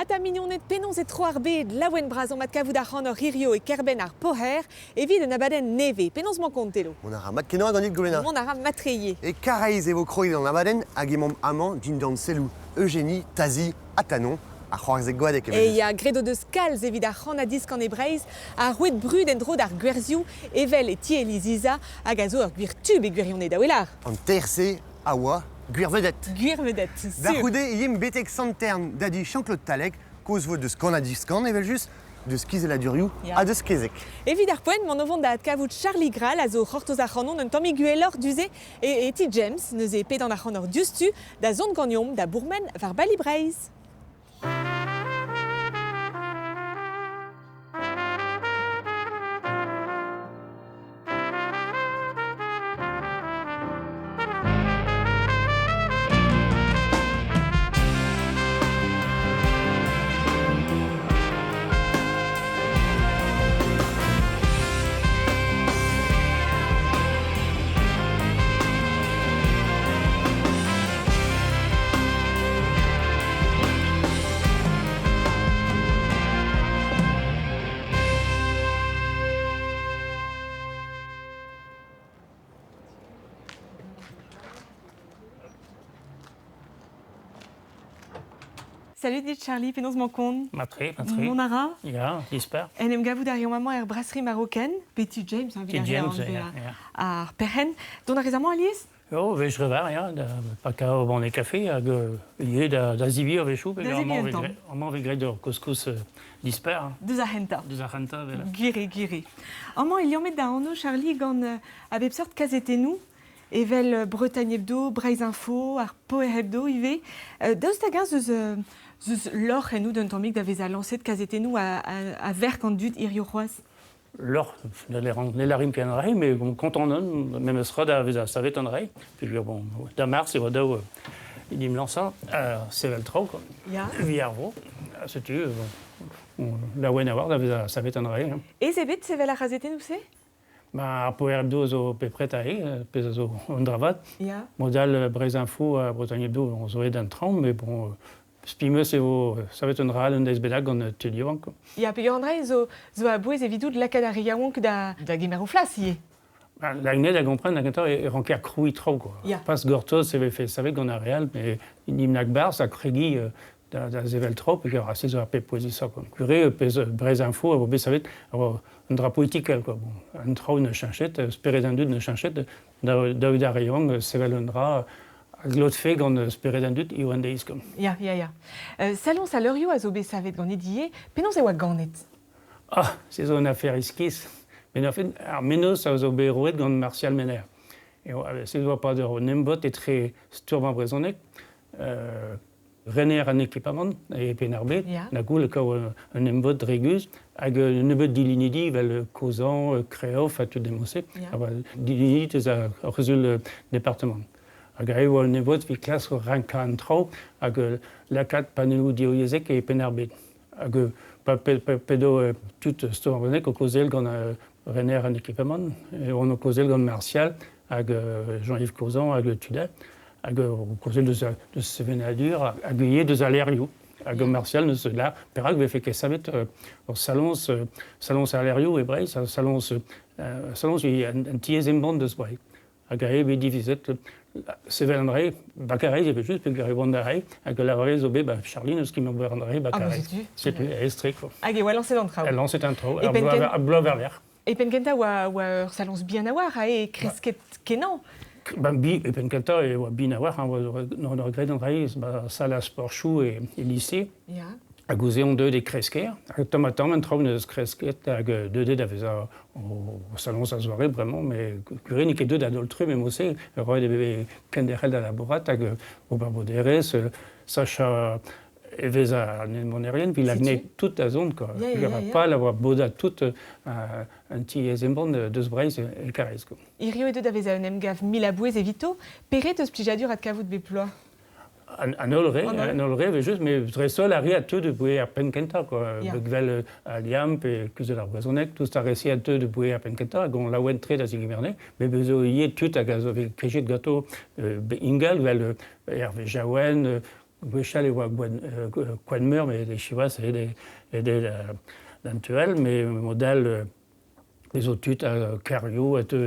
Ata mignoned penaos e tro ar bed laouen bras omp adkavout ac'hanoc'h hirio e kêr-benn ar Poher evit un abadenn nevez. Penaos 'mañ kont, Telo? Mont a ra mat-kenañ ganit, Gwena. Mont a ra mat-tre E Karaez e vo kroget an abadenn hag emaomp amañ dindan selloù Eugénie, Tazi ha Tanon, ar c'hoarzheg gwadek E evel-just. ya, graet o deus kalz evit ar c'hannad-diskan e Breizh ha roet brud en-dro d'ar gwerzioù evel e ti Eliziza hag a zo ur gwir tub e gwirionez da welar. An ter-se a oa gwir vedette. Gwir vedette, Da sur. c'houde e yimp betek Sant-Tern da di Jean-Claude Talec, kozh vo deus kannad-diskan evel-just, deus kizelladurioù ha deus kezeg. Evit ar poent, mont o vont da adkavout Charlie Grall a zo c'hortoz ac'hanon un tammig uheloc'h du-se e, e ti James, neuze pedan ac'hanoc'h diouzhtu da zont ganeomp da bourmen war Bali Breizh. Salut dit Charlie, penaos 'mañ kont? Matre, matre. Mont a ra? Ya, j'espère. En em gavout a reomp amañ er brasserie marocaine, Petit James, hein, Petit James, ya, ya. ar perc'henn. Dont a rez amañ alies? Oh, wech revar, ya, da pakañ o banne kafe hag ivez da, da zivi a-wechoù, Da zebriñ un tamm. Amañ vez graet ur couscous disper. Hein. Deus ar c'hentañ. Deus ar c'hentañ, voilà. Gwir eo, gwir eo. Amañ e liammet da anv Charlie gant a bep seurt kazetennoù, evel Bretagne Hebdo, Breizh Info, ar Poer Hebdo ivez. Daoust hag-eñ zeus, zeus lorc'h ennout un tammig da vezañ lañset kazetennoù a, a, a verk an dud hirio c'hoazh? Lorc'h, ne larin ket an dra-se, mais bon, kontant on, memes tra da vezañ savet an dra-se. Peogwir, bon, da mars e oa dav en em lañsañ, sevel traoù, quoi. Ya. Evit ar vro. Setu, bon, laouen a-walc'h da vezañ savet an dra-se. Hein. Ez eo bet sevel ar c'hazetennoù-se? Ma, ar Poer Hebdo zo bepred aze, pezh a zo un dra vat. Ya. Mod all, Breizh Info ha Bretagne Hebdo, on zo aet d'an traoñ, mais bon, Spi 'meus e vo savet un dra all un deiz bennak gant tud yaouank. Ya, peogwir an dra zo, zo a-bouez evidout lakaat ar re yaouank da, da gemer o flas ivez. Ba, Lagnet da gompren, da gentañ e ranker krouiñ traoù quoi. Ya. Pas gortoz e vefe savet gant ar re all, mais nimp barzh ha kregiñ da, da sevel traoù, peogwir se zo ar pep pouezusañ quoi. Kure pezh Breizh Info a vo bet savet a vo un dra politikel quoi. Bon, an traoù ne cheñchet, spered an dud ne cheñchet, da, daout ar re yaouank sevel un dra a glotfe gant spered an dud hiziv an deiz. Quoi. Ya, ya, ya. Saloñs al leurioù a zo bet savet ganit ivez. Penaos e oa ganet? Ah, se zo un afer iskis. Met en fait, ar mennozh a zo bet roet gant Martial Mener. Eo, se zo pas ur emvod etre stourm ar brezhoneg, rener an ekipamant e Penn-ar-Bed, na goul kaout un emvod dre guzh, hag un nebeud dilinidi evel Kozan, Creoff ha tud demo-se, dilinidi eus ar c'huzul departamant. Hag aze e oa un emvod evit klask renkañ an traoù hag lakaat panelloù divyezhek e Penn-ar-Bed. Hag pa p'edo tud Stourm o kaozeal gant rener an ekipamant, e oant o kaozeal gant Martial hag Jean-Yves Cozan hag tud all, hag o kaozeal deus, deus sevenadur hag ivez deus al levrioù. Hag Martial neus là, perak vefe ket savet ur saloñs, saloñs al levrioù e Breizh, saloñs, saloñs an tiez embann deus Breizh. Hag aze bet divizet sevel an dra Bakarez evel-just peogwir e oan da reiñ hag lavaret zo bet ba Charlie n'eus ket ober an dra Ah, bah Bakarez. setu. Setu aes-tre quoi. Hag e oa lañset an traoù. E lañset an traoù E ar penn bloaz ken- ar bloaz war-lerc'h. E penn kentañ oa, oa ur saloñs bihan a-walc'h aze kresket kenañ. Ben bi e penn kentañ e oa bihan a-walc'h hein, oa oa graet an dra ba sal ar sporchoù e, e lycée. Ya. Hag ouzh on deuet e kresker. Hag tamm-ha-tamm an traoù neus kresket hag deuet eo da vezañ o saloñs a-zoare bremañ, met gure n'eo ket deuet a-daol-trumm emo-se. Roet e veze kenderc'hel da labourat hag ober boderezh, sachañ evezh an embannerien, evit lakaat tout da zont. Quoi. Ya, ya, ya, ya. Pal a oa bodañ tout un tiez-embann deus Breizh e Karaez. Quoi. Hirio eo deuet da vezañ un emgav mil a bouez evito. Pere teus plijadur adkavout bep bloaz? An holl re, an holl re evel-just, met dreist-holl ar re a teu deboue ar penn kentañ, quoi. Ya. Vel al Liamm pe Kuzul ar Brezhoneg, tout ar re-se a teu deboue ar penn kentañ, hag on laouen-tre da zegemer Met bez zo ivez tud hag a zo bet kejet ganto ingal, vel Hervé Jaouen, Gwechall e oa koad meur, met siwazh eo d'an tual, met mod-all ez zo tud a kêrioù a teu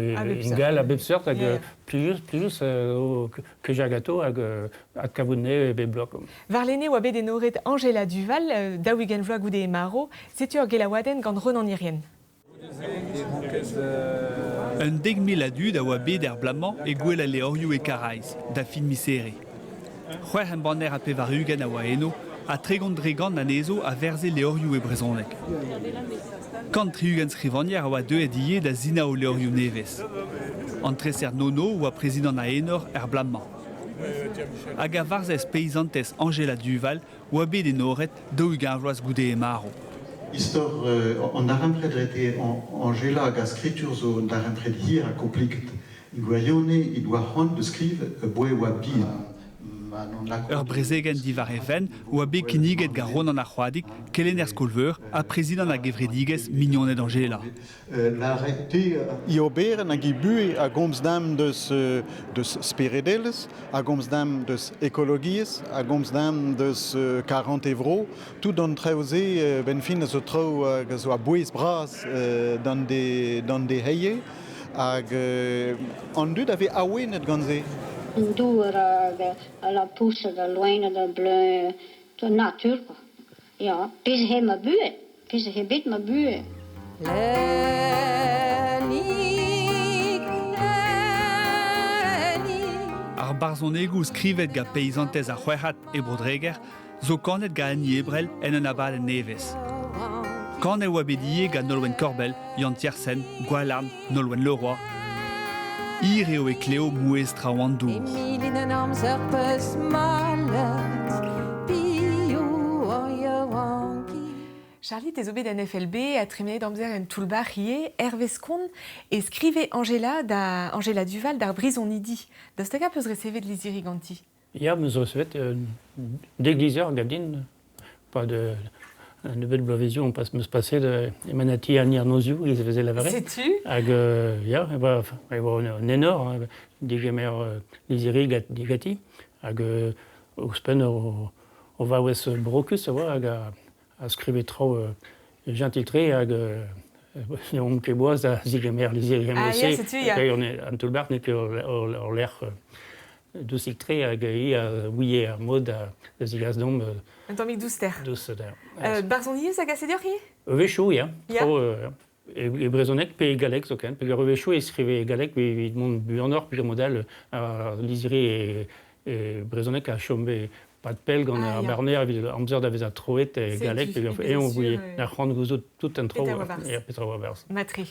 ingal a bep seurt hag plijus kejañ ganto hag adkavout anezhe e bep bloaz. Warlene oa bet enoret Anjela Duval, 40 vloaz goude he marv. Setu ur gelaouadenn gant Ronan Hirrien. Un 10,000 a dud a oa bet er bloaz-mañ e gouel al levrioù e Karaez, da fin miz Here. 86 embanner a oa eno ha 30% anezho a verze levrioù e brezhoneg. 160 skrivagner a oa deuet ivez da sinañ o levrioù nevez. An treser Nono oa prezidant a enor er bloaz-mañ. Hag ar varzhez peizantez Anjela Duval oa bet enoret 40 vloaz goude he marv. Istor an darempred etre Anjela hag ar skritur zo un darempred hir ha kompliket. E gwirionez he doa c'hoant da skrivañ aboae e oa bihan. Ur brezegenn diwar he fenn oa bet kinniget gant Ronan ar C'hoadig, kelenner skol-veur ha prezidant ar gevredigezh Mignoned Anjela. I oberenn hag i buhez a gomz dimp deus speredelezh, a gomz dimp deus ekologiezh, a gomz dimp deus karantez vro. Tout an traoù-se, benn fin, a zo traoù hag a zo a-bouez bras d'an dezhe. Hag an dud a vez awenet gant se. An douar hag al lapoused, al loened, al bleuñv, an natur kwa. Ya, pezh eo ma buhez, pezh eo bet ma buhez. Lennig, lennig. Ar barzhonegoù skrivet gant peizantez ar C'houerc'had e Bro-Dreger zo kanet gant Annie Ebrel en un abadenn nevez. Kanet e oa bet ivez gant Nolwenn Korbell, Yann Tiersen, Gwalarn, Nolwenn Leroy. Hir eo e klev mouezh traoñ an dour. Emilin en amzer peus malet, piou an yaouankiz. Charlie, te zo bet en FLB ha tremenet amzer en toull-bac'h ivez. Hervez kont e skrive Angela da Angela Duval d'ar brizonidi. Daoust hag-eñ peus resevet lizhiri ganti? Ya, 'm eus resevet dek lizher ganin. Pad un nebeud bloavezioù on pas, 'm eus paset e manati an Irnozioù, e veze lavaret. Setu. Hag ya, e oa un enor degemer lizhiri digati. Hag ouzhpenn o vaouez brokus a oa hag a skrive traoù jentil-tre hag ne omp ket boaz da zigemer lizhiri Ah, ya, setu, ya. An toull-bac'h n'eo ket ur lec'h dousik-tre hag hi a ouie ar mod da zigas deomp Un tammig douster. Douster. Barzhoniezh a gase deoc'h ivez? A-wechoù, ya. Tro, e brezhoneg pe e galleg zoken. Peogwir a-wechoù e skrive e galleg evit mont buanoc'h peogwir mod-all ar lizhiri e brezhoneg a chome pad pell gant ar barner evit amzer da vezañ troet e galleg peogwir eñ voe ar c'hoant gouzout tout an traoù petra oa barzh. Mat-tre.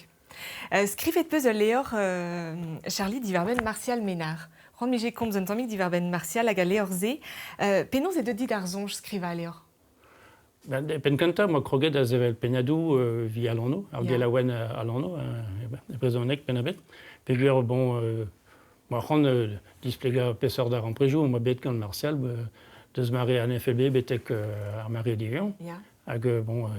Skrivet 'peus ul levr, Charlie, diwar-benn Martial Ménard. C'hoant 'mije komz un tammig diwar-benn Martial hag al levr-se. Penaos eo deuet dit ar soñj skrivañ al levr? Ben, penn kentañ 'moa kroget da sevel pennadoù evit Alano, ar gelaouenn Alano, e brezhoneg penn-ha-bed. Peogwir, bon, 'moa c'hoant displegañ peseurt darempredoù 'moa bet gant Martial deus mare an FLB betek ar mare diwezhañ. Hag bon,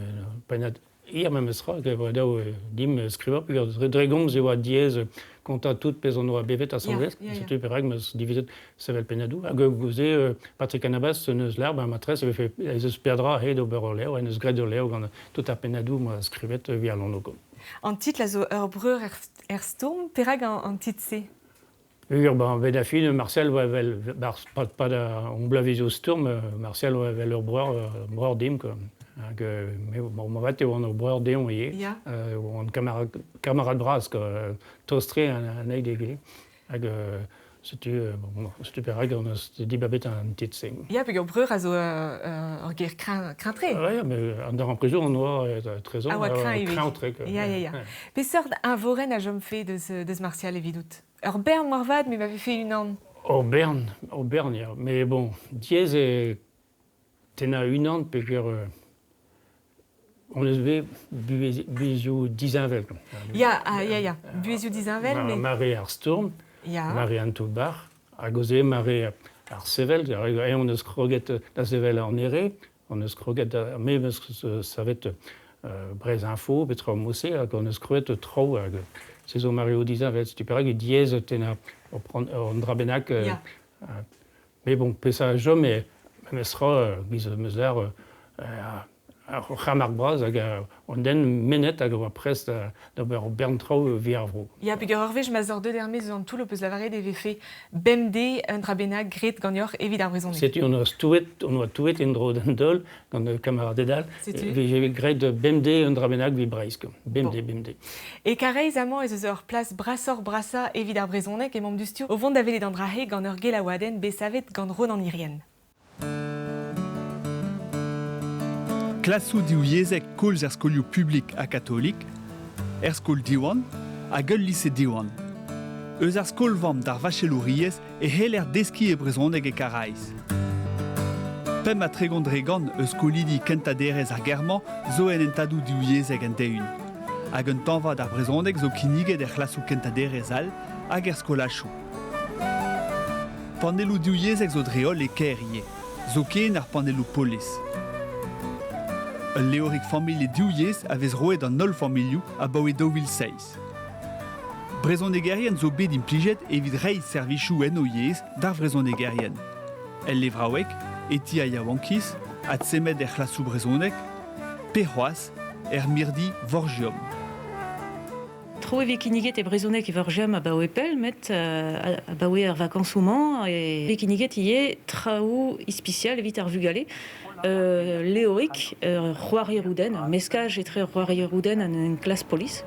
pennad hir memes tra, hag e voe dav dimp skrivañ peogwir dre gomz e oa diaes kontañ tout pezh hon doa bevet asambles. Setu perak 'm eus divizet sevel pennadoù. Hag goude Patrick Anabas neus lâr, ben matresse e vefe ez eus peadra aze d'ober ul levr, en deus graet ul levr gant tout ar pennadoù 'moa skrivet evit al anv. An titl a zo Ur breur er stourm. Perak an titl-se? Peogwir ben, bet a fin Marcel oa evel barzh pad hon bloavezioù stourm, Marcel oa evel ur breur dimp quoi. Hag moarvat e oan ur breur dezhañ ivez. Oan kamarad bras quoi, tost-tre an eil d'egile. Hag setu bon, setu perak on eus dibabet an titl-se. Ya, peogwir breur a zo ur ger kreñv-tre. Ouais, mais an darempredoù on oa trezon A oa kreñv ivez. Kreñv-tre. Ya. Peseurt eñvorenn a chomfe deus Martial evidout? Ur bern moarvat, me ma vefe unan. Ur bern, ya. Mais bon, diaes eo tennañ unan peogwir on eus bet buhezioù disheñvel. Ya, ah, ya, ya. Buhezioù disheñvel, mais... Mare ar stourm, mare an toull-bac'h, hag oze mare ar sevel. Eñ on eus kroget da sevel an ere, on eus kroget, me 'm eus savet Breizh Info, petra mod-se, hag on eus kroet traoù hag se zo mareoù disheñvel. Setu perak eo diaes tennañ an dra bennak. Mais bon, pezh a chom eo Mestra, giz meus lar, ar c'hamar bras hag an den menet hag a oa prest d'ober bern traoù vi ar vro. Ya, peogwir ur wech ma 'z oc'h deuet er-maez eus an toull ho peus lavaret e vefe bemdez un dra bennak graet ganeoc'h evit ar brezhoneg. Setu hon eus touet, hon oa touet en-dro d'an daol gant kamaraded all. Setu. Vije graet bemdez un dra bennak evit Breizh, bemdez, bemdez. E Karaez amañ ez eus ur plas brasoc'h-brasañ evit ar brezhoneg emaomp diouzhtu o vont da welet an dra-se gant ur gelaouadenn bet savet gant Ronan Hirrien. Klasoù divyezhek koulz er skolioù publik ha katolik, er skol Diwan hag ul lise Diwan. Eus ar skol-vamm d'ar vachelouriezh e c'heller deskiñ e brezhoneg e Karaez. 35% eus skolidi kentañ derez ar gêr-mañ zo en hentadoù divyezhek end-eeun. Hag un tañva d'ar brezhoneg zo kinniget er c'hlasoù kentañ derez all hag er skolajoù. Panelloù divyezhek zo dre-holl e kêr ivez, zoken ar panelloù polis. Ul levrig familh e div yezh a vez roet d'an holl familhoù abaoe 2007. Brezhonegerien zo bet implijet evit reiñ servijoù en o yezh d'ar vrezhonegerien. El levraoueg, e ti ar yaouankiz, adsemet er c'hlasoù brezhonek, pe c'hoazh er mirdi Vorgium. Tro e vez kinniget e brezhoneg e Vorgium abaoe pell, met abaoe ar vakañsoù-mañ e vez kinniget ivez traoù ispisial evit ar vugale. Leorig, ur c'hoari-roudenn, ur meskaj etre ur c'hoari-roudenn hag un klas polis.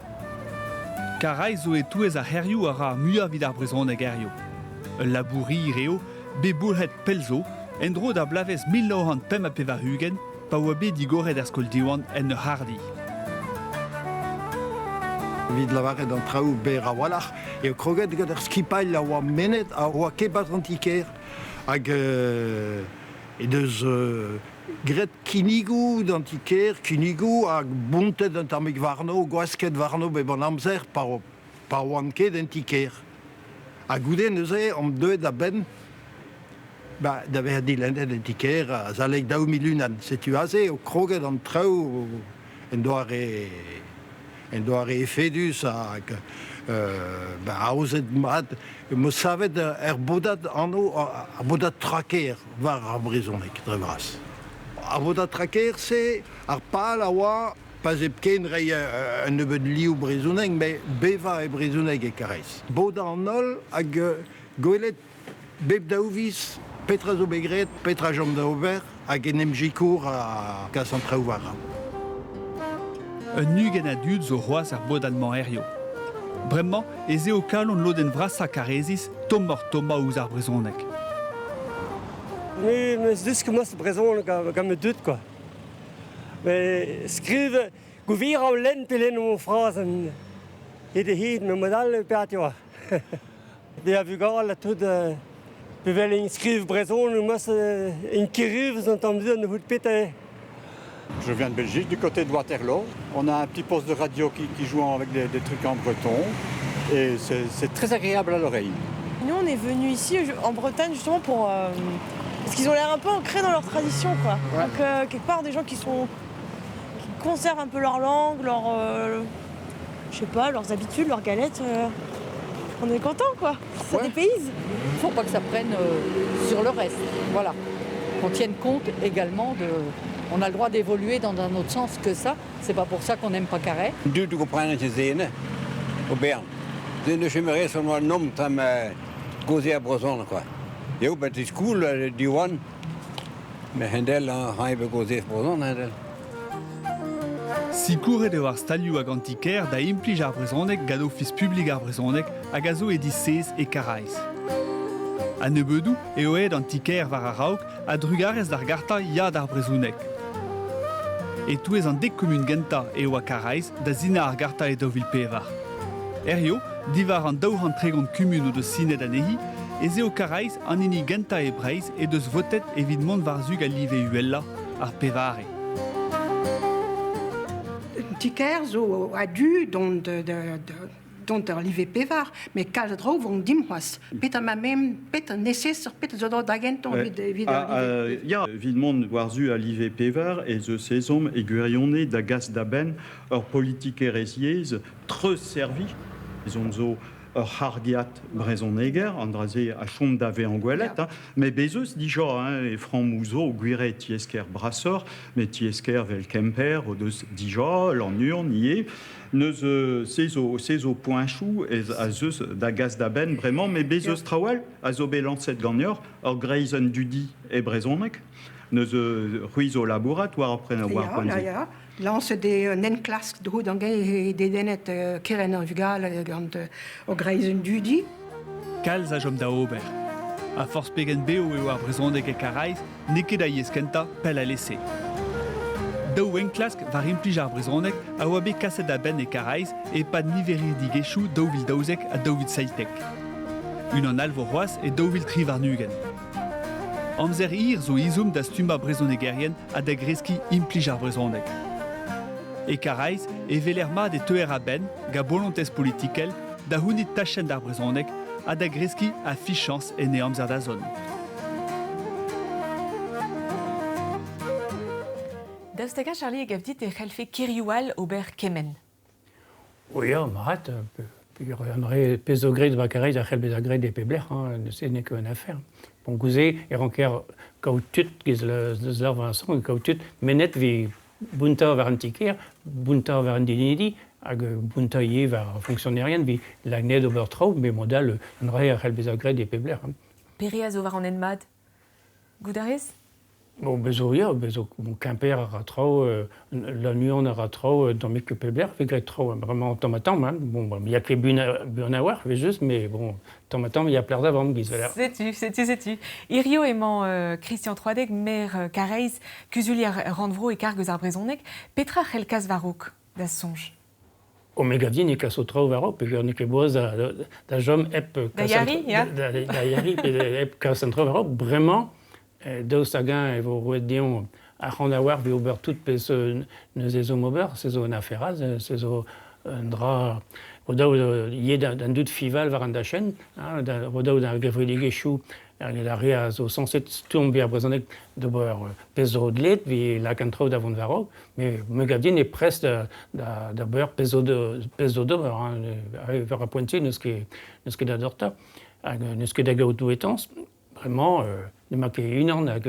Karaez zo e-touez ar c'hêrioù a ra ar muiañ evit ar brezhoneg hiziv. Ul labour hir eo, bet boulc'het pell zo, en-dro d'ar bloavezh 1985 pa oa bet digoret ar skol Diwan en ur c'harrdi. Evit lavaret an traoù berr a-walc'h eo kroget gant ar skipailh a oa mennet a oa ket barzh an ti-kêr hag he deus graet kinnigoù d'an ti-kêr, kinnigoù hag bontet un tammig warno, gwasket warno bep an amzer pa pa oan ket en ti-kêr. Ha goude neuze omp deuet a-benn ba, da vezañ dilennet en ti-kêr azalek 2001. Setu aze eo kroget an traoù en doare en doare efedus hag ba, aozet mat. 'Meus savet er bodad anv ar bodad trakêr war ar brezhoneg dre vras. Ar bodad trakêr-se, ar pal a oa Pas hepken reiñ un nebeud liv brezhoneg, met bevañ e brezhoneg e Karaez. Bodañ an holl hag gwelet bep daou viz petra zo bet graet, petra chom da ober hag en em sikour ha kas an traoù war-raok. Un 20 a dud zo c'hoazh er bodad-mañ hiziv. Bremañ ez eo kalon lodenn vrasañ Kareziz tommoc'h-tommañ ouzh ar brezhoneg. Me 'meus desket brezhoneg gant ma dud quoi. Mais skriv gouvirañ lenn pe lenn o frazenn hed-ha-hed met mod all petra e oa. Bezañ vugale ha tout pe vel int skriv brezhoneg mas int kerivez an tamm ne c'hoût petra eo. Je viens de Belgique, du côté de Waterloo. On a un petit poste de radio qui, qui joue avec des, des trucs en breton et c'est très agréable à l'oreille. Nous, on est venus ici en Bretagne justement pour euh, parce qu'ils ont l'air un peu ancrés dans leur tradition, quoi. Ouais. Donc euh, quelque part des gens qui sont qui conservent un peu leur langue, leur euh, je sais pas, leurs habitudes, leurs galettes. Euh, on est content quoi, ça ouais. dépayse. Il faut pas que ça prenne euh, sur le reste. Voilà. Qu'on tienne compte également de. On a le droit d'évoluer dans un autre sens que ça. C'est pas pour ça qu'on n'aime pas Carhaix. Du du komprenan ket se ne o bern. Se ne chemerez on oa nom tam gaozeal brezhoneg kwa. Eo bet e skoul Diwan, met hendel hañ bet gaozeet brezhoneg hendel. Sikouret eo ar stalioù hag an ti-kêr da implij ar brezhoneg gant Ofis publik ar brezhoneg hag a zo e disez e Karaez. A-nebeudoù eo aet an ti-kêr war a-raok a-drugarez d'ar garta Ya d'ar brezhoneg. E-touez an dek kumun gentañ e oa Karaez da sinañ ar garta e 2004. Hiziv, diwar an 230 kumun o deus sinet anezhi, ez eo Karaez an hini gentañ e Breizh he deus votet evit mont war-zu al live uhelañ, ar pevare. Ti-kêr zo a-du dont dont ur live pevar, met kalz a draoù vont dimp c'hoazh. Petra ma mem, petra neseser, petra zo da gentañ evit evit ah, euh, ya, evit mont war-zu al live pevar ez eus ezhomm e gwirionez da gas da benn ur politikerezh yezh treuzserviñ. Ezhomm zo ur c'hargiad brezhoneger, an dra-se a chom da vezañ gwelet, hein, met bez' eus dija hein, e frammoù zo, gwir eo tiez-kêr brasoc'h, met tiez-kêr 'vel Kemper o deus dija Lannuon ivez. Neus se zo se zo poeñchoù ez a zeus da gas da benn bremañ, met bez' eus traoù all a zo bet lañset ganeoc'h, ur greizenn dudi e brezhoneg. Neus c'hwi zo labourat war ar prenañ war ar poent-se. Ya, ya. Lañset eo un enklask d'ho d'an dedennet kerent ar vugale gant o greizenn dudi. Kalz a chom da ober. Ha forzh pegen bev eo ar brezhoneg e Karaez, n'eo ket a yezh kentañ pell alese. Daou enklask war implij ar brezhoneg a oa bet kaset da benn e Karaez e-pad niveridigezhioù 2012 ha 2017. Unan all vo c'hoazh e 2023. Amzer hir zo ezhomm da stummañ brezhonegerien ha da greskiñ implij ar brezhoneg. E Karaez e weler mat e teuer a-benn, gant bolontez politikel, da c'hounit tachenn d'ar brezhoneg ha da greskiñ ar fichañs en e amzer da zont. Daoust hag-eñ, Charlie, e gav dit e c'hellfe kêrioù all ober kement? O ya, mat, peogwir an re pezh zo graet ba Karaez a c'hell bezañ graet e pep lec'h, hein, neuze n'eo ket un afer. Bon, gouze e ranker kaout tud, giz deus lar Vincent, kaout tud mennet evit bountañ war an ti-kêr, bountañ war an dilennidi, hag bountañ ivez war ar fonksionerien evit lakaat ober traoù, met mod all, an dra-se a c'hell bezañ graet e pep lec'h. Hein. Pere a zo war an hent mat? Goût a rez? Bon, bez zo, ya, bez zo bon, Quimper a ra traoù, Lannuon a ra traoù, tammig pep lec'h vez graet traoù, vraiment tamm-ha-tamm. Hein. Bon, il y a ket buan a-walc'h, evel-just, mais bon, tamm-ha-tamm, il y a plec'h da vont, giz vel. Setu, setu, setu. Hirio emañ Christian Troadec, maer Karaez, kuzulier rannvro e karg eus ar brezhoneg. Petra c'hell kas war-raok, da soñj? O me gav din e kaso traoù war-raok peogwir n'eo ket boaz da, da chom hep Da Yari, ya. Da, da Yari, pe hep kas an traoù war-raok. Bremañ, daoust hag-eñ e vo roet deomp arc'hant a-walc'h evit ober tout pezh neus ezhomm ober, se zo un afer all, se zo un dra ro daou ivez d'an dud fival war an dachenn, hein, ro daou d'ar gevredigezhioù hag ar re a zo sañset stourm evit ar brezhoneg d'ober pezh zo dleet evit lakaat an traoù da vont war-raok. Met me gav din eo prest da da ober pezh zo pezh zo d'ober hein. War ar poent-se n'eus ket n'eus ket da dortañ hag n'eus ket da gaout douetañs. Bremañ n'emañ ket unan hag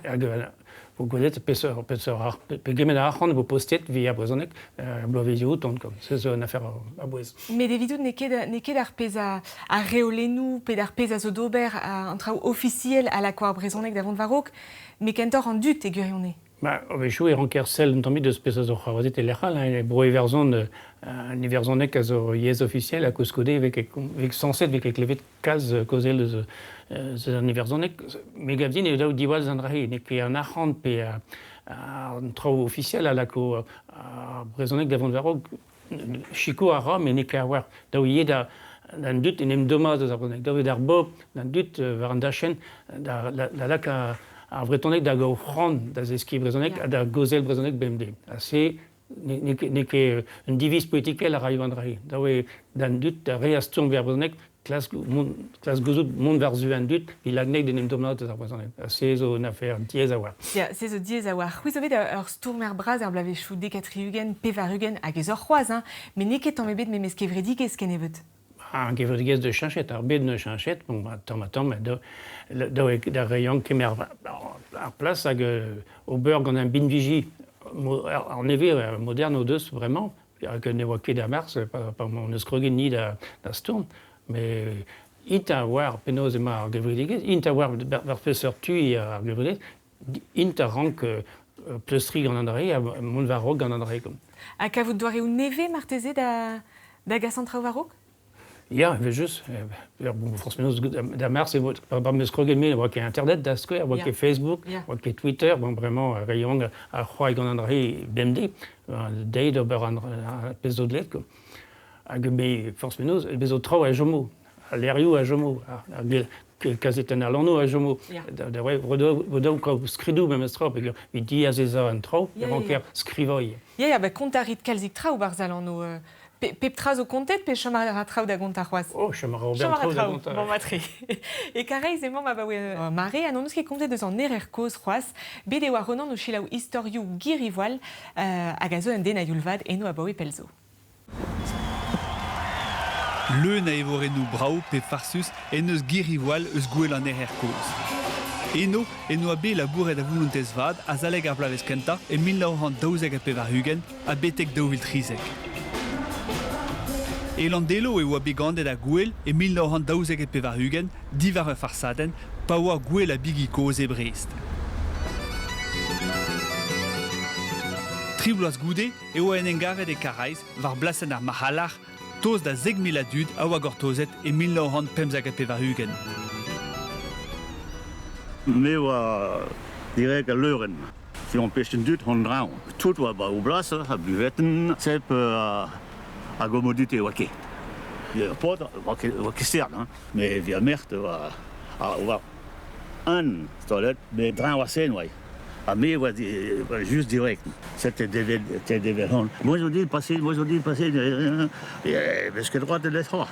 hag vo gwelet peseurt peseurt ar pegement a arc'hant vo postet evit ar brezhoneg er bloavezioù o tont. Se zo un afer a-bouez. Met evidout n'eo ket n'eo ket ar pezh a ar reolennoù pe ar pezh a zo d'ober an traoù ofisiel a lako ar brezhoneg da vont war-raok, met kentoc'h an dud e gwirionez. Ba, a-wechoù e ranker sell un tammig deus pezh a zo c'hoarvezet e lec'h all. Hein. E Bro-Iwerzhon, an iwerzhoneg a zo yezh ofisiel ha koulskoude e vez ket vez sañset vez ket klevet kalz kaozeal eus eus an iwerzhoneg. Me gav din eo dav diwall an dra-se. N'eo ket an arc'hant pe an traoù ofisiel a lako ar brezhoneg da vont war-raok. Sikour a ra, met n'eo ket a-walc'h. Dav ivez da d'an dud en em dommañ eus ar brezhoneg. Dav eo d'ar bobl, d'an dud war an dachenn da, da, da lakaat ar brezhoneg da gaout c'hoant da zeskiñ brezhoneg ha da gaozeal brezhoneg bemdez. Ha se n'eo ket un diviz politikel a raio an dra-se. Dav eo d'an dud da re a stourm evit ar brezhoneg klask mont, klask gouzout mont war-zu an dud evit lakaat d'en em dommaat eus ar brezhoneg. Ha se zo un afer diaes a-walc'h. Ya, se zo diaes a-walc'h. C'hwi zo bet ur stourmer bras er bloavezhioù 70, 80 hag ez oc'h c'hoazh, hein, met n'eo ket tamm ebet memes kevredigezh kennebeut. Ar gevredigezh deus cheñchet, ar bed neus cheñchet, bon, ba, tamm-ha-tamm, daou eo d'ar re yaouank kemer ar plas hag ober gant un binviji an nevez modern o deus bremañ, hag ne oa ket a-barzh pa hon eus kroget ni da stourm. Met int a oar penaos emañ ar gevredigezh, int a oar war peseurt tu eo ar gevredigezh, int a rank pleustriñ gant an dra-se ha mont war-raok gant an dra-se. Ha kavout doareoù nevez marteze da, da gas an traoù war-raok? Ya, evel-just. Bon, forzh penaos da mars e vo pa 'm eus kroget me ne oa ket internet da skouer, oa ket Facebook, oa ket Twitter, bon bremañ re yaouank a c'hoari gant an dra-se bemdez, dezhe d'ober an pezh zo dleet quoi. Hag me forzh penaos e vezo traoù a chomo, al levrioù a chomo, ar kazetenn al lanv a chomo. Da vo daou kaout skridoù memestra peogwir evit diazezañ an traoù e ranker skrivañ ivez. Ya, ya, ba kontañ a rit kalzik traoù 'barzh al lanv. Pep tra zo kontet pe chom a ra traoù da gontañ c'hoazh? Oh, chom a ra ober traoù da gontañ. Bon, matre. E Karaez emañ abaoe mare ha n'hon eus ket komzet eus an erer kozh c'hoazh. Bet e oa Ronan o selaou istorioù Guy hag a zo un den a youl vat eno abaoe pell zo. Leun a evorennoù brav pe farsus en deus Girri-Voal eus gouel an Erer Kozh. Eno en doa bet labouret a volontez vat azalek ar bloavezh kentañ e 1992 ha betek 2013. E Landelo e oa bet ganet ar gouel e 1992 diwar ur farsadenn pa oa gouel a bigi kozh e Brest. Tri bloaz goude e oa en engaret e Karaez war blasenn ar Marc'hallac'h tost da 10,000 a dud a oa gortozet e 1995. Me oa direct al leurenn. Si on pech dud hon draoñ. Tout oa ba o blas, ha buvetten, sep a gomodite oa ket. Ur paotr oa ket stern, hein. Mais via mert oa, oa un toilet, mais draoñ oa sen oa. Ha me oa just direct. C'était devel hon. Moi zo dit passer, moi zo dit passer, est-ce que droit de l'être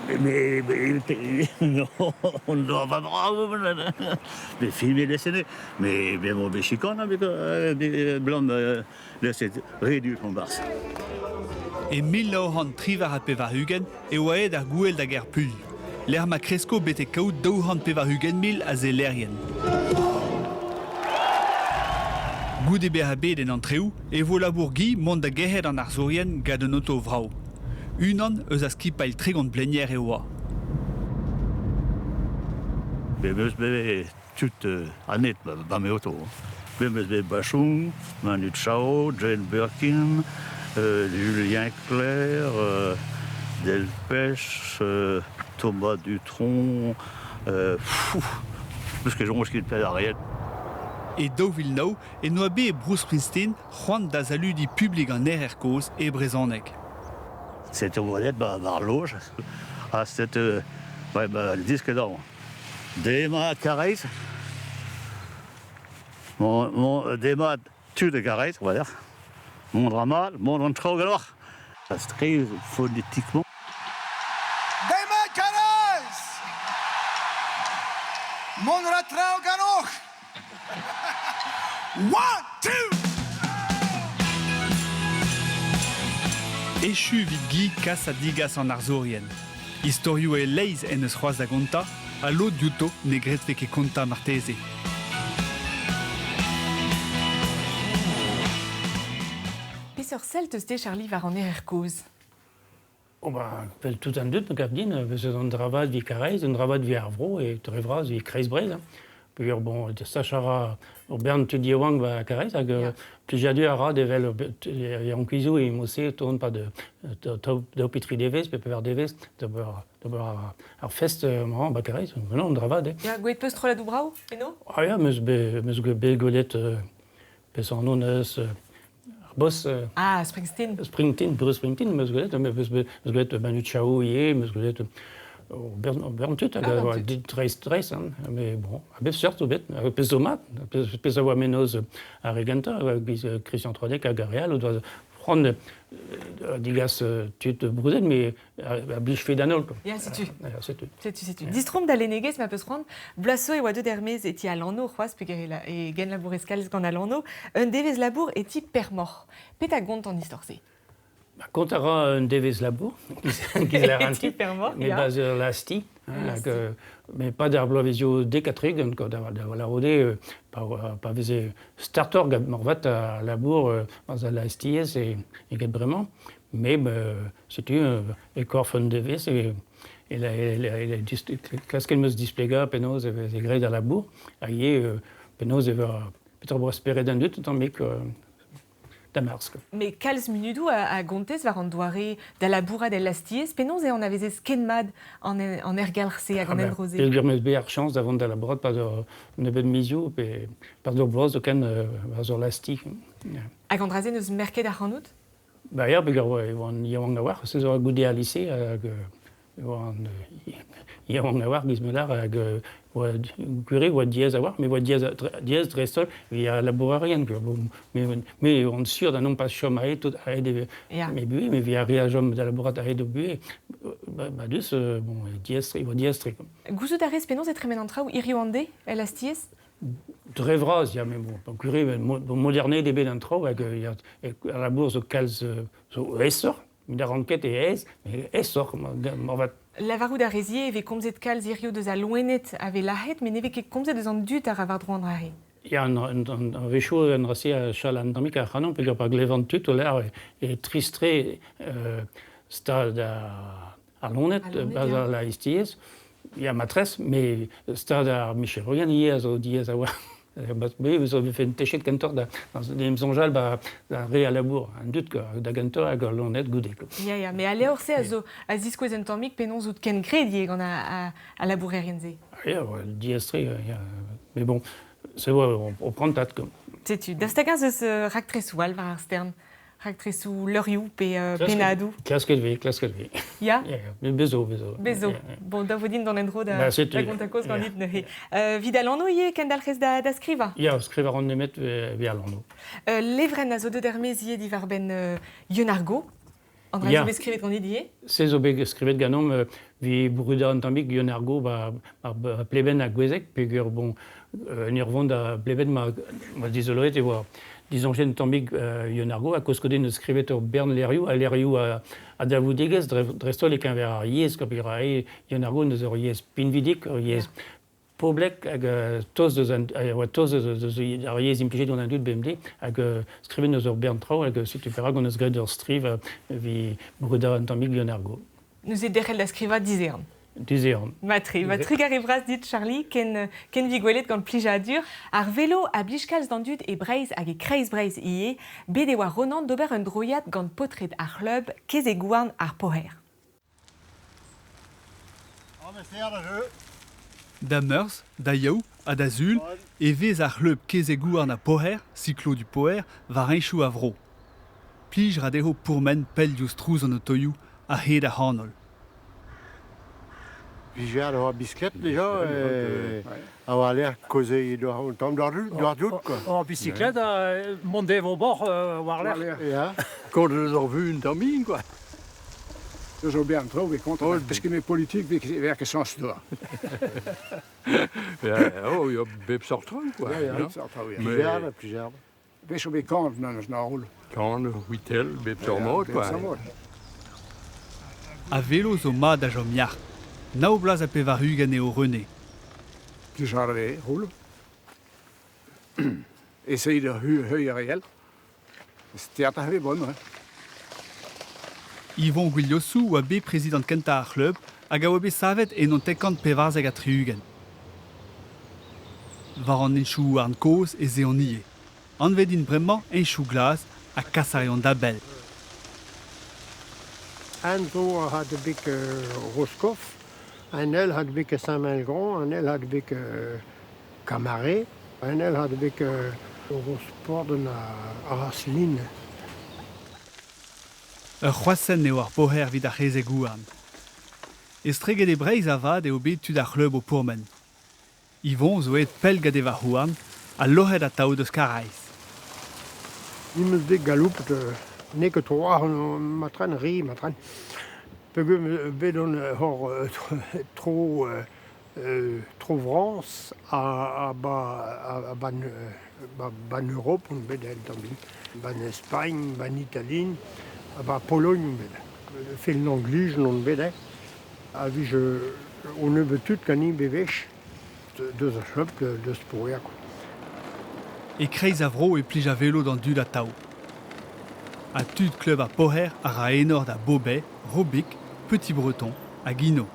Mais, mais, non, on doit pas bravo, mais filmer les scènes. Mais, mais bon, mais chicane avec blanc, laissez réduit ton bars. E 1998 e oa aet ar gouel da Gêr-Puilh, lec'h ma kresko betek kaout 280 000 a sellerien. Goude bezañ bet en antreoù e vo labour Guy mont da gerc'hat an arzourien gant un oto vrav. Unan eus a skipailh 30 blenier e oa. Bet eus bet tud anet ba me oto. Bet eus bet Bachung, Manu Chao, Jane Birkin, Julien Clerc, Delpech, Thomas Dutronc, peus ket soñj ket pell ar E 2009 en doa bet Bruce Springsteen c'hoant da saludiñ publik an Erer Kozh e brezhoneg. C'était gwelet ba ar loj ha c'était ouais, ba disket amañ. Demat Karaez. Mon, mon, demat tud e Karaez, on va dire. Mont ra mat, mont an traoù ganeoc'h. Très phonétiquement. Demat Karaez! Mont ra traoù ganeoc'h! One, two! Echu evit Guy kas ha digas an arzourien. Istorioù e-leizh en deus c'hoazh da gontañ ha lod diouto ne gredfe ket kontañ marteze. Peseurt sell 'teus te, Charlie, war an erer kozh? Oh ba, vel tout an dud, me gav din, eus an dra vat evit Karaez, un dra vat evit ar vro e dre vras evit Kreiz-Breizh. Hein. Peogwir bon, sachañ a ra ur bern tud yaouank ba Karaez hag plijadur a ra d'evel yaouankizoù e mod-se tont pas de daou pe tri devezh pe pevar devezh d'ober ar fest mañ ba Karaez. Non, un dra vat, eh. Ya, gwelet peus strolladoù brav eno? Ah ya, meus bet meus bet gwelet peseurt anv neus Ar boss... Ah, Springsteen. Springsteen, Bruce Springsteen, meus gwelet, meus gwelet Manu Chao ivez, meus gwelet bern tud hag a oa dreist-dreist, hein. Mais bon, a bep seurt zo bet, pezh zo mat, pezh a oa mennozh ar re gentañ, giz Christian Troadec hag ar re all o doa c'hoant degas tud broudet, mais a blijfe d'an holl. Ya, setu. Ya, setu. Setu, setu. Distrom da lennegezh ma peus c'hoant, Blaso e oa deuet er-maez e ti Alano c'hoazh peogwir e genlabourez kalz gant Alano. Un devezh labour e ti Permor. Petra gont an istor-se? Ba, kont a ra un devezh labour, giz lâran Permor, mais bas ur lasti. Hag, mais pas d'ar bloavezioù dek ha tregont, quoi, da, da lârout eo, pa, pa veze startoc'h gant moarvat al labour barzh al laestiez eget bremañ. Mais setu e korf un devezh e klasket 'm eus displegañ penaos e veze graet al labour hag ivez penaos e va petra 'oa spered an dud un tammig da Mars. Mais kalz munudoù a gontez war an doare da labourat el lastiez. Penaos e anavezez ken mat an, an aergelc'h-se hag an endro-se? Peogwir 'm eus bet ar chañs da vont da labourat pad ur nebeud mizioù pe pad ur bloaz zoken war ur lasti. Hag an dra-se n'eus merket ac'hanout? Ba ya, peogwir e oan yaouank a-walc'h, se zo goude al lise hag e oan yaouank a-walc'h giz ma lâr hag oa gwir eo oa diaes a-walc'h, met oa diaes diaes dreist-holl evit al labourerien quoi. Bon, me e oan sur da non pas chom aet tout aet me buhez, mais evit ar re a chom da labourat aet o buhez, ba dus, bon, diaes-tre, e oa diaes-tre. Gouzout a rez penaos e tremen an traoù hiziv an deiz el lastiez? Dre vras, ya, mais bon, gwir eo, modernaet eo bet an traoù hag ya, al labour zo kalz zo aesoc'h. Da ran ket e aes, met aesoc'h moarvat. Lavarout a rez ivez e vez komzet kalz hiziv deus al loened a vez lazhet, met ne vez ket komzet eus an dud a ra war-dro an dra-se. Ya, an wechoù an dra-se a chal an tammig ac'hanon peogwir pa glevan tud o lâr e trist-tre stad ar loened barzh al laeztiez. Ya, matresse, met stad ar micherourien ivez a zo diaes a-walc'h. Me zo vefe techet kentoc'h da en em soñjal ba ar re a labour, an dud da gentañ hag al loened goude. Ya, ya, met al levr-se a zo a ziskouez un tammig penaos out ken graet ivez gant al labourerien-se. Ya, diaes-tre, ya. Mais bon, c'est vrai, on prantad. Setu, daoust hag-eñ ez eus raktresoù all war ar stern? Raktresoù leurioù pe pennadoù? Klasket vez, klasket vez. Ya? Ya, bezo, bezo. Bezo. Bon, da vo din d'an endro da, da gontañ kaoz ganit neuze. Evit al anv ivez, kendalc'hez da, da skrivañ? Ya, skrivañ a ran nemet evit al anv. Levrenn a zo deuet er-maez ivez diwar-benn Yeun ar Go. An dra zo bet skrivet ganit ivez? Se zo bet skrivet ganeomp evit brudañ un tammig Yeun ar Go ba, ba Pleben ha Gouezeg, peogwir bon, en ur vont da Bleben ma, ma dizoloet e oa disoñjet un tammig Yeun ar Go ha koulskoude neus skrivet ur bern levrioù, ha levrioù a dalvoudegezh dreist-holl e-keñver ar yezh, peogwir aze Yeun ar Go neus ur yezh pinvidik, ur yezh poblek hag tost deus an a oa tost deus ar yezh implijet gant an dud bemdez hag skrivet neus ur bern traoù hag setu perak hon eus graet ur striv evit brudañ un tammig Yeun ar Go. Neuze derc'hel da skrivañ dizehan. Dizehan. Matre, ma trugarez vras dit Charlie, ken, ken vi gwelet gant plijadur. Ar velo a blij kalz d'an dud e Breizh hag e Kreiz Breizh ivez. Bet e oa Ronan d'ober un droiad gant paotred ar c'hlub Kezeg-Houarn ar Poher. Da Meurzh, da Yaou ha da Sul e vez ar c'hlub Kezeg-Houarn ha Poher, Cyclo du Poher, war heñchoù a vro. Plij 'ra dezho pourmen pell diouzh trouz an otoioù a-hed ar c'hanol. Vije ar bisklet déjà a oa l'air kaozeet un tamm d'ar dout quoi. Ur bicyclette mont devo bord war-lerc'h. Ya. Kont eus ar vun tamm quoi. Zo bien traoù bet kontant parce que mes politiques ver ket sañs doa. Oh, ya bep sort traoù quoi. Ya, bep sort traoù, ya. Plijarde, plijarde. Wech bet kant memes na roll. Kant, c'hwitell, bep seurt mod, quoi. A velo zo mat da chom yac'h. Nav bloaz ha 80 eo René. Plijarde eo roll. Essayez de heuilh réel. Stert a vez bon, ouais. Yvon Gwilhosou oa bet prezidant kentañ ar c'hlub hag a oa bet savet en 1974. War an henchoù-houarn kozh ez eont ivez. Anvet int bremañ henchoù glas ha kas a reont da bell. Un zo a had bet Roscoff, un ell had bet Saint-Maelgron, un ell had bet Camaret, un ell had bet Rosporden ha Raslin. Ur c'hroashent eo ar Poher evit ar c'hezeg-houarn. Estreget e Breizh avat eo bet tud ar c'hleub o pourmen. Yvon zo aet pell gant e varc'h-houarn ha loc'het atav deus Karaez. Ni 'meus bet galoupet n'eo ket tro-walc'h matren re matren. Peogwir bet on hor tro tro Frañs ha ba 'ban Europ on bet aet tamm 'ban Spagn, 'ban Itali, ha 'ba Pologn on bet. Fel Anglijen on bet eh. A vije on nebeut tud ganin bewech deus ar c'hlub deus Poher quoi. E-kreiz ar vro e plij ar velo d'an dud atav. Ha tud klub ar Poher a ra enor da Bobet, Robic, Petit Breton hag Hino.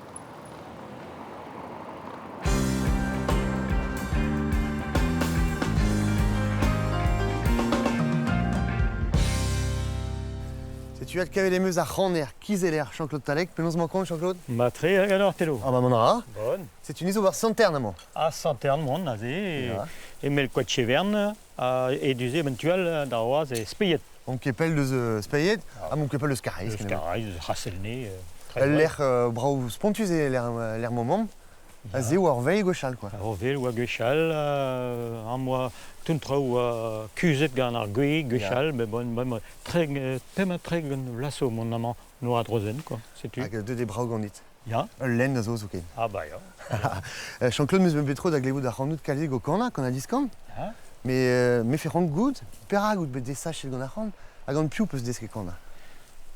Setu adkavet em eus ar c'haner kizeller Jean-Claude Talec. Penaos emañ kont, Jean-Claude? Mat-tre ganeoc'h, Telo. Ah bah mont a ra. Bon. Setu ni zo war Santern amañ. Ah, Santern mont aze, emel Koad-Chevern, e du-se eventuel da oaz e Speied. On ket pell deus Speied, ha mon ket pell deus Karaez. Deus Karaez, deus Rasselne. Ul lec'h brav spontus eo lec'h mañ Aze oa ur veilh gwechall quoi. Ur veilh oa gwechall, am boa tout traoù oa kuzhet gant ar gwez gwechall, met bon, bon, pemp 30 vloaz zo mont amañ noa drozenn quoi, setu. Hag deuet eo brav ganit. Ya. Ul lenn a zo zoken. Ah bah ya. Jean-Claude, 'meus bet tro da glevout ac'hanout kalzik o kanañ, kan ha diskan. Ya. Mais me fait c'hoant goût, perak out bet desachet gant ar c'han hag gant piv 'peus desket kanañ?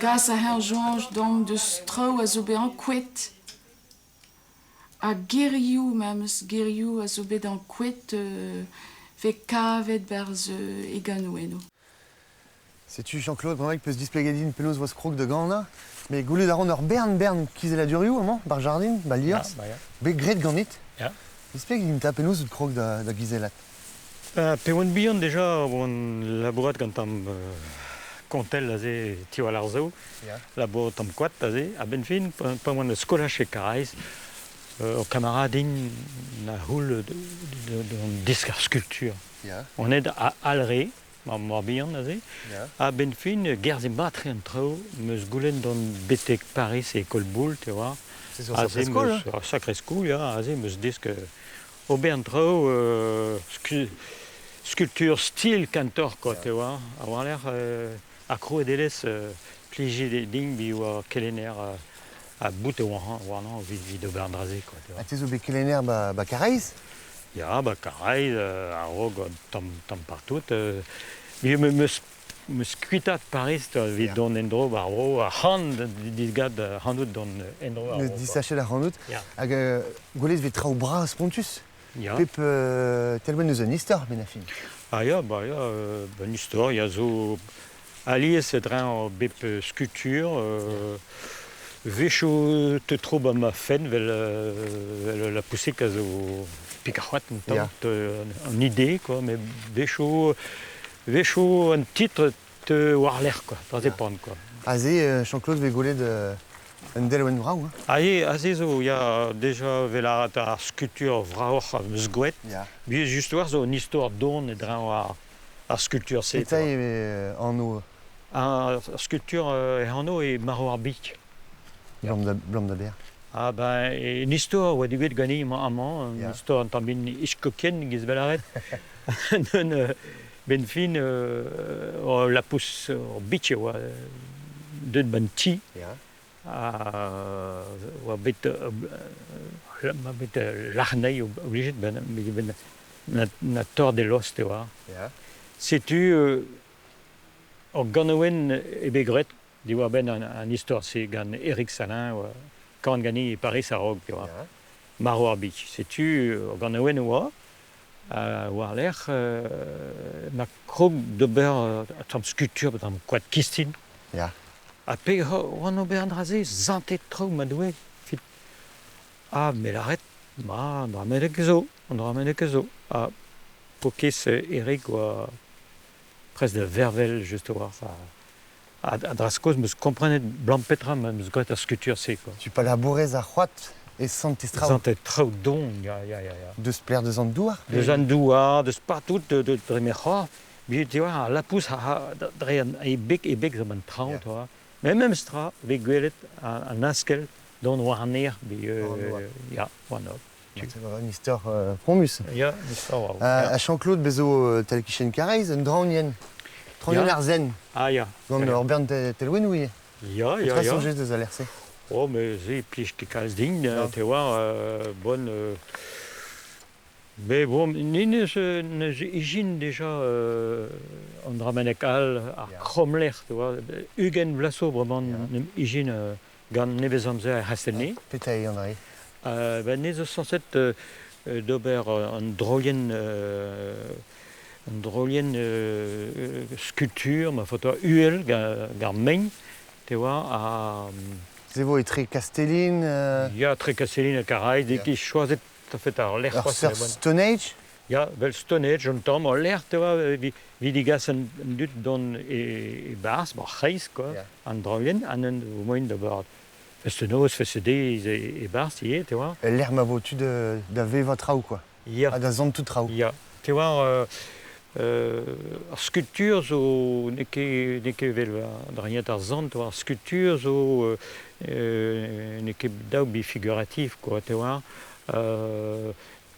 Gas a c'hell soñj dont deus traoù a zo bet ankouaet. Ha gerioù memes, gerioù a zo bet ankouaet 'vez kavet 'barzh e ganoù. Setu Jean-Claude, bremaik peus displeget din penaos 'oas krog da ganañ. Met goulet a ran ur bern bern kizelladurioù amañ, 'bar jardin, 'ba liorzh. Ya, ba ya. Bet graet ganit. Ya. Displeg din 'ta penaos out krog da, da gizellat. Pe oan bihan deja oan labourat gant tamm kontell aze tiwall ar saout. Labourat tamm koad aze. A-benn fin, pa oan skolaj e Karaez, ur kamarad din a c'houl d'an desk ar skultur. On aet a Alre, ma mor-bihan aze. A-benn fin, gerzhe mat-tre an traoù, 'm eus goulenn dont betek Paris e École Boulle, te oar. C'est sur sacré skol, hein? Sacré skol, ya, aze 'm eus desket ober an traoù skultur stil kentoc'h, quoi, te oar. A-walc'h ar krouadelezh plije din bi oa kelenner ha bout e oa warnañ evit ober an dra-se, quoi, te oar. Ha te zo bet kelenner ba, ba Karaez? Ya, ba Karaez, a-raok un tamm, tamm partout. Me 'meus meus kuitaat Paris evit dont en-dro war vro ar c'han disgad ac'hanout dont en-dro war vro. Disachet ac'hanout. Hag gwelet 'vez traoù bras spontus. Ya. Pep telwenn eus un istor, benn ar fin. Ah ya, bah ya, un istor, ya zo alies e-dreñv bep skultur. Wechoù te tro ba ma fenn 'vel vel la poussig a zo pik ar c'hoad un tamm, an idée quoi, met wechoù wechoù an titr teu war-lerc'h quoi, da zepant quoi. Aze, Jean-Claude vez gwelet un delwenn vrav hein? Aze, aze zo ya deja 'vel ar skultur vravoc'h am eus gwraet. Met just war zo un istor don e-dreñv ar skultur-se. Petra eo anv Ar skultur hec'h anv eo Marv ar Big. Blam da, blam da ber. Ah ben, un istor a oa degouezhet ganin amañ, un istor un tamm bihan Hitchcockien, giz lâret. Benn fin, ul lapous, ur bitch e oa deuet 'ba'n ti. Ha oa bet, ma bet lâr anezhi oblijet ben, ben na tort e lost e oa. Setu Ur ganaouenn eo bet graet diwar-benn an istor-se gant Eric Salin, oa kan ganin e Pariz a-raok, e oa Marv ar Big. Setu ur ganaouenn e oa, ha war-lerc'h ma krog d'ober un tamm skultur, un tamm koad kistin. Ha pe oan ober an dra-se, santet traoù ma Doue, fit. Ah, me lâret, ma, an dra meneg zo, an dra meneg zo. Ha paourkaezh Eric oa prest da vervel just a-walc'h. Ha a-dra-skoz 'm eus komprenet 'blam petra 'm eus graet ar skultur-se quoi. Tu pa labourez ar c'hoad e santez traoù. Santez traoù don, ya, ya, ya, ya. Deus pelec'h deus an douar? Deus an douar, deus partout, de, dre me c'horf. Met tu vois, al lapous dre an, e beg, e beg zo an traoñ, toi. Mais memes tra, vez gwelet an askell dont war an aer, ya, war an Un istor fromus. Ya, un istor A Jean-Claude bezo tal-kichen Karaez, un draonienn. Draonienn ar Zen. Ah ya. Gant ur bern telwennoù ivez. Ya, ya, Petra soñjez deus al lec'h-se? Oh, mais se plij ket kalz din, te oar, bon... Mais bon, ni neus, neus ijin deja an dra-bennak all, ar krommlec'h, tu vois. 20 vloaz zo bremañ ijin gant nevez-amzer er c'hastell-ne. Petra eo an dra-se? Ben, ne zo sañset d'ober an droienn an droienn skultur, ma faot uhel gant ar mein, te oa, ha... Se vo etre Kastellin... Ya, etre Kastellin ha Karaez, e choazet fet ar lec'h Ur seurt Stone Age? Ya, vel Stone Age un tamm, ul lec'h, te oa, evit degas an dud dont e-barzh, bon, c'hreiz, quoi, an draoñienn, an un moyen d'ober fest-noz, fest-deiz e-barzh ivez, te oa. El lec'h ma vo tu da vevañ traoù, quoi. Ya. Ha da santout traoù. Ya. Te oar, ar skultur zo n'eo ket n'eo ket evel drailhat ar sant, ar skultur zo n'eo ket dav be figuratif, quoi, te oar.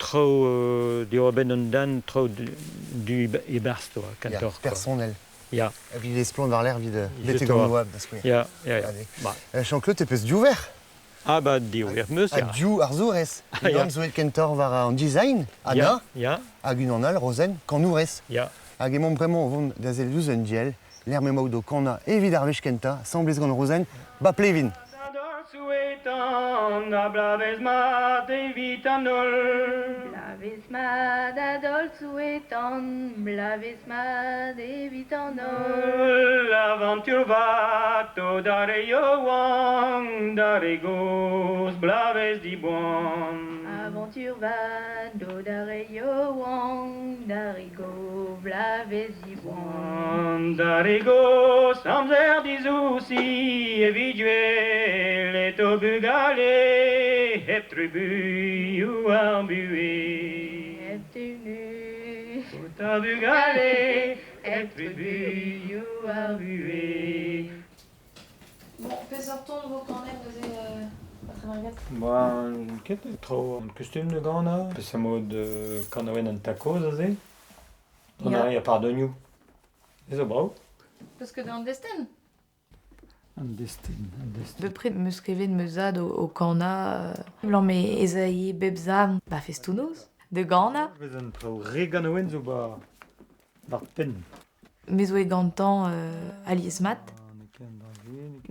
Traoù diwar-benn an den, traoù du e-barzh, toi, kentoc'h. Personnel. Ya. Evit esplant war-lerc'h evit betek an oabl, da skouer. Ya, ya, ya. Jean-Claude, te peus div verc'h? Ah bah div verc'h 'meus, ya. Ha div arzourez. Unan zo bet kentoc'h war an design, Anna, ya. Hag unan all, Rozenn, kanourez. Ya. Hag emaomp bremañ o vont da sellet ouzh un diell, lec'h m'emaout o kanañ evit ar wech kentañ, 'sambles gant Rozenn, 'ba Plevin. Souetan a blavez mat evit an holl. Blavez mat a daol souetan, blavez mat evit an holl. Avantur vat o d'ar re yaouank, d'ar re gozh, blavez diboan. Avantur vat o d'ar re yaouank, d'ar re gozh, blavez diboan. D'ar re gozh, amzer dizousi evit gwelet o bugale, hep trubuilhoù ar buhez. Hep trubuilh. Ta bugale, hep trubuilhoù ar buhez. Bon, peseurt ton vo kanet neuze Patrick Margat? Ba, ket tro an kustum da ganañ, peseurt mod kanaouenn an takoz aze. Dont a ray ar pardonioù. Ez zo brav. Peus ket an destenn? An destenn, an destenn. Bepred 'm eus klevet ma zad o kanañ 'blam ez ae bep zad 'ba festoù-noz da ganañ. Vez an traoù re ganaouenn zo 'ba 'bar penn. Me zo e gantañ alies-mat.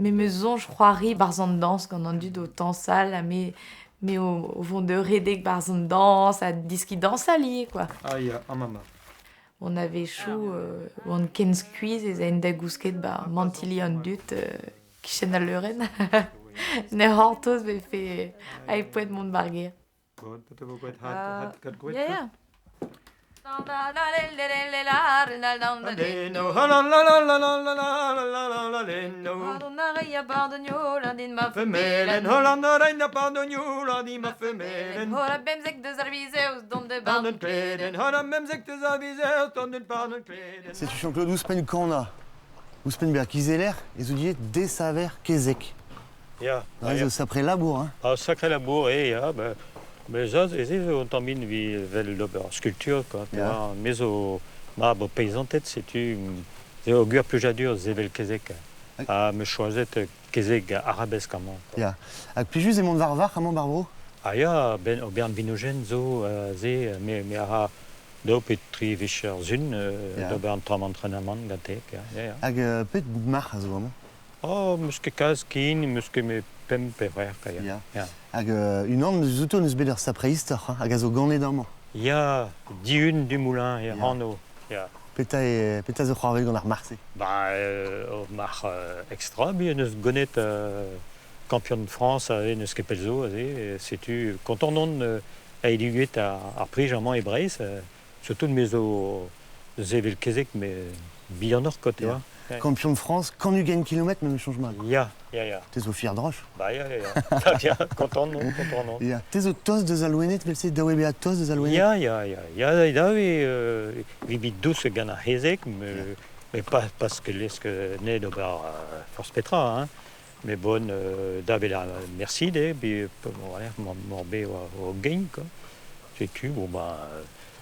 Me 'm eus soñj c'hoari 'barzh an dañs gant an dud o tañsal ha me me o vont da redek 'barzh an dañs ha deskiñ dañsal ivez quoi. Ah ya, amañ 'ma. On a-wechoù oan ken skuizh ez aen da gousket 'ba mantilli an dud 'kichen al leurenn. Ne c'hortoz 'vefe aet poent mont 'ba'r gêr. Ya, ya. Setu Jean-Claude ouzhpenn kanañ, ouzhpenn bezañ kizeller, ez out ivez desaver kezeg. Ya. Ah, zo sapre labour, hein. Ah, sacré labour, eh, ya. Ben, mais ça, c'est zo un tamm vel d'ober sculpture, quoi. Tu vois, me zo mab o peizanted, setu zo gwir plijadur sevel kezeg. Ha 'meus choazet kezeg arabesk amañ. Ya. Hag plijus emaon war varc'h amañ 'bar vro? Ah ya, ben, o bern binojenn zo aze, me a ra daou pe tri wech ar sun d'ober un tamm antrenamant gante. Ya, ya. Hag pet marc'h a zo amañ? Oh, 'meus ket kalz ken, 'meus ket met pemp pe c'hwec'h, ya. Ya. Hag unan eus outo n'eus bet ur sapre istor, hein, hag a zo ganet amañ. Ya, Dihun Dumoulin e anv, ya. Petra eo, petra zo c'hoarvezet gant ar marc'h-se? Ba, ur marc'h extra, bi en deus ganet kampion Frañs aze n'eus ket pell zo aze. Setu kontant on aet ivez ar prij amañ e Breizh. Surtout me zo sevel kezeg, met bihanoc'h quoi, tu vois. Kampion Frañs, 120 kilomètres, me soñj mat. Ya, ya, ya. Te zo fier droch. Ba ya, ya, ya. ya, kontant on, kontant on. Ya. Te zo tost deus al loened, vel-se, daou eo bezañ tost deus al loened? Ya, ya, ya. Ya, da eo evit dous gant ar c'hezeg, mais pas parce que lesk ne d'ober forzh petra, hein. Mais bon, da vezañ merci dezhe, puis bon, morbe o gein, quoi. Setu, bon, bah...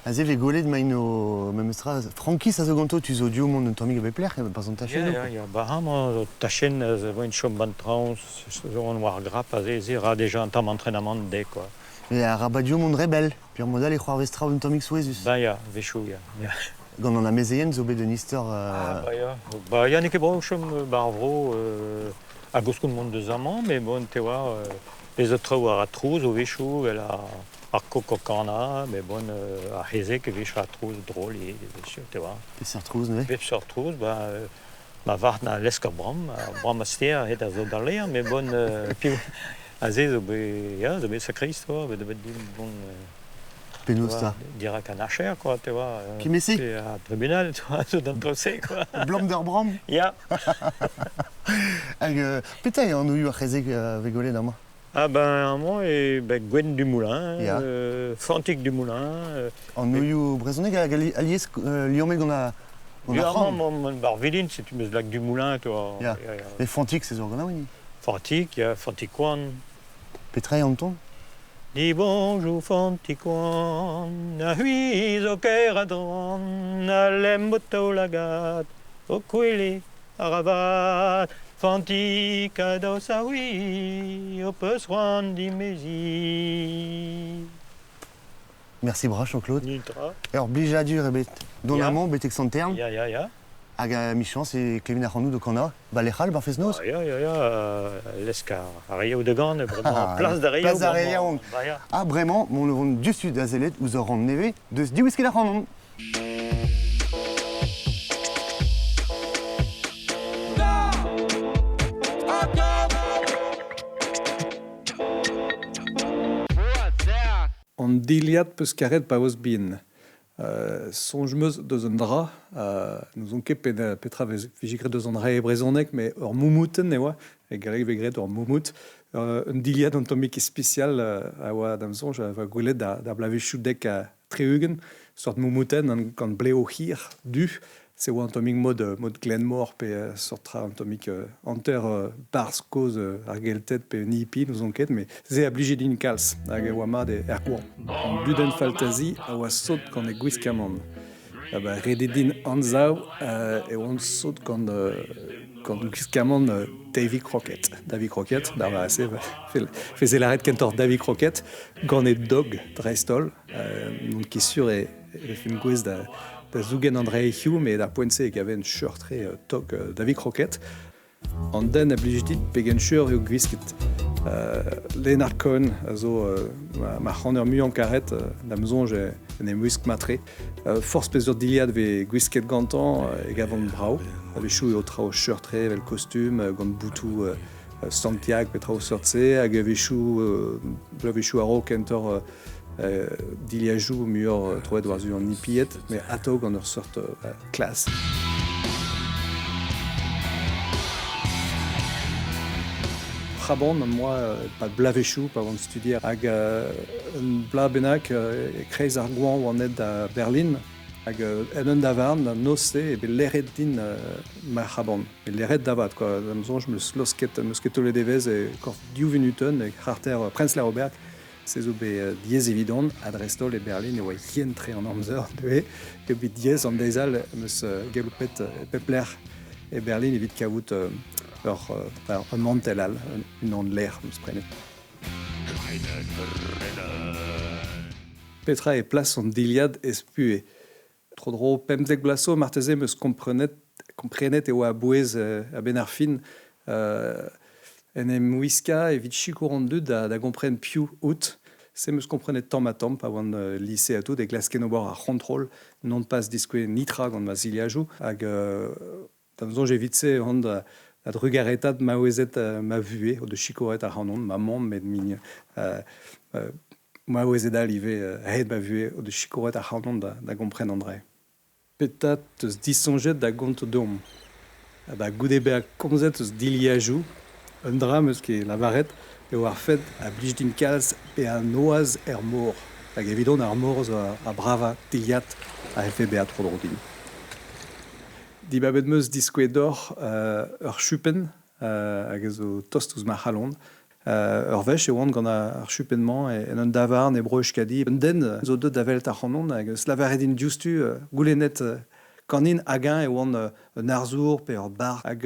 Aze vez gwelet maint o memestra frankiz a zo ganto tu zo du mont un tammig a bep lec'h e-barzh an tachennoù. Ya, ya, ya. Ba amañ tachenn a voent chom ban traoñ zo on war grap aze se ra deja un tamm entraînement dezhe quoi. Mais arabat eo mont re bell, peogwir mod all e c'hoarvez traoù un tammig souezhus. Ba ya, a-wechoù ya. ya. Gant an amezeien zo bet un istor... Ah ba ya, ba ya n'eo ket brav chom 'ba ar vro a gouskout mont deus amañ, mais bon te oar bez zo traoù a ra trouz a-wechoù evel ar kok o kanañ, mais bon ar c'hezeg e vez ra trouz drol ivez, te oar. Peseurt trouz neuze? Bep seurt trouz, ba ma varc'h na lesk ar bramm, ar bramm a ster a-hed a zo d'al lêr, mais bon piv aze zo bet ya zo bet sacré histoire, bet bet din bon Penaos 'ta? Dirak an archer, quoi, tu vois. Kement-se? Ar tribunal, tu vois, zo d'an traoù-se, quoi. Blam d'ur bramm? Ya. Hag petra eo anvioù ar c'hezeg vez gwelet amañ? Ah ben amañ eo ben Gwenn Dumoulin, Ya. Fantig Dumoulin. Anvioù brezhonek hag alies liammet gant ar gant ar Ya, c'han. amañ bar vilin, setu meus lak Dumoulin, toi. Ya. Ya, ya. Mais Fantig, c'est zo ur ganaouenn. Fantig, ya, Fantig koant. Petra eo an ton? Di bonjour Fantig koant, a c'hwi zo ker a dran, a lemm ho taoulagad, ho kwele arabat, Fantig a daos a c'hwi, ho peus c'hoant dimeziñ. Merci bras, Jean-Claude. Ur blijadur ebet don amañ betek Sant-Hern. Ya, ya, ya. Hag emichañs e klevin ac'hanout o kanañ ba lec'h all, bar fest-noz. Ya, ya, ya, lesk ar reoù da ganañ, bremañ plas d'ar reoù. Plas d'ar re yaouank. Ha bremañ, mont o vont diouzhtu da sellet ouzh ur rann nevez deus diwisket ac'hanon. An dilhad 'peus karet pa oas bihan. Soñj 'm eus deus un dra, n'ouzon ket petra vije graet deus an dra e brezhoneg, met ur moumoutenn e oa, e galleg e vez graet ur moumout. Un dilhad un tammig ispisial a oa da'm soñj, a oa gwelet d'ar bloavezhioù dek ha tri-ugent, seurt moumoutenn gant blev hir du. Se oa un tammig mod, mod Glenmor pe seurt tra un tammig hanter barzh kozh ar Gelted pe un hippie, n'ouzon ket, met se a blije din kalz hag e oa mat er goañv. An dudenn faltazi a oa sot gant e gwiskamant. Ba, ret eo din anzav e oan sot gant, gant gwiskamant Davy Crockett. Davy Crockett, d'ar mare-se, veze lâret kentoc'h Davy Crockett, gant e dog dreist-holl. N'on ket sur e vefen gouest da, da zougen an draezhioù, met d'ar poent-se e kaven cheuc'h-tre tog Davy Crockett. An den a blij dit pegen cheuc'h eo gwisket. Leonard Cohen a zo ma c'haner muiañ-karet, da'm soñj en em wisk mat-tre. Forzh peseurt dilhad vez gwisket gantañ e gavan brav. A-wechoù eo traoù cheuc'h-tre evel kostum, gant boutoù Santiago pe traoù seurt-se, hag a-wechoù, bloavezhioù a-raok kentoc'h dilhajoù muioc'h troet war-zu an hippied, met atav gant ur seurt klas. C'habon am boa e-pad bloavezhioù pa oan studier hag un bloaz bennak e-kreiz ar goañv oan aet da Berlin hag en un davarn d'an noz-se eo bet leret din ma c'habon. Bet leret da vat quoi. Da'm soñj 'm eus laosket, 'm eus ket taolet evezh e korf div vunutenn e karter Prenzlauer Berg. Se zo bet diaes evidon, ha dreist-holl e Berlin e oa yen-tre an amzer neuze. Eo bet diaes an deiz all em eus galoupet e pep lec'h e Berlin evit kavout ur, ur mantell all, unan ler am eus prenet. Petra eo plas an dilhad ez puhez? Tro-dro 15 vloaz zo marteze 'm eus komprenet, komprenet e oa a-bouez a-benn ar fin en em wiskañ evit sikour an dud da gompren piv out. Se 'm eus komprenet tamm-ha-tamm pa oan lise ha tout e glasken ober ar c'hontrol, non pas diskouez netra gant ma zilhajoù hag da'm soñj evit-se e ran da drugarekaat maouezed ma vuhez o deus sikouret ac'hanon, ma mamm met maouezed all ivez a-hed ma vuhez o deus sikouret ac'hanon da gompren an dra. Petra 'teus disoñjet da gont deomp? Ba goude bezañ komzet eus dilhajoù, un dra 'm eus ket lavaret eo ar fed a blij din kalz bezañ noazh er mor. Hag evidon ar mor zo ar bravañ dilhad a c'hellfe bezañ tro-dro din. Dibabet 'm eus diskouez deoc'h ur chupenn hag a zo tost ouzh ma c'halon. Ur wech e oan gant ar chupenn-mañ en un davarn e Bro-Euskadi. Un den zo deuet da welet ac'hanon hag eus lavaret din diouzhtu goulennet ganin hag-eñ e oan un arzour pe ur barzh hag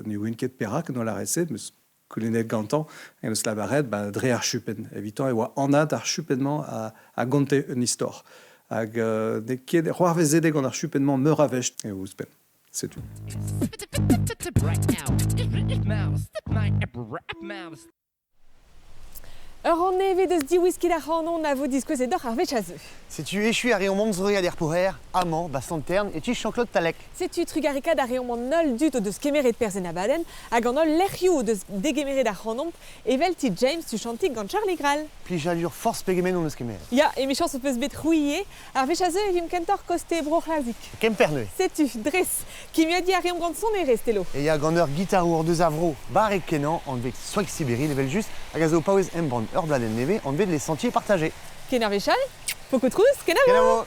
ne ouien ket perak en doa lâret se, 'm eus goulennet gantañ hag eus lavaret ba, dre ar chupenn. Evitañ e oa anat ar chupenn-mañ a gonte un istor. Hag n'eo ket c'hoarvezet eo gant ar chupenn-mañ meur a wech eo ouzhpenn. Setu. Ur rann nevez deus diwisket ac'hanon a vo diskouezet deoc'h ar wech a zeu. Setu echu ar reomp amzroiad er Poher, amañ, ba Sant-Hern, e ti Jean-Claude Talec. Setu trugarekaat a reomp an holl dud o deus kemeret perzh en abadenn hag an holl lec'hioù o deus degemeret ac'hanomp evel ti James tuchantik gant Charlie Grall. Plijadur forzh pegement hon eus kemeret. Ya, emichañs ho peus bet c'hwi ivez. Ar wech a zeu e vimp kentoc'h koste Bro-C'hlazig. Kemper neuze. Setu, dres, kimiadiñ a reomp gant sonerezh, Telo. E ya gant ur gitarour deus ar vro, barrek-kenañ, anvet Soig Sibiril evel-just, hag a zo o paouez embann ur bladenn nevez anvet Les Sentiers Partagés. Ken ar wech all, poko trouz, kenavo! Kenavo!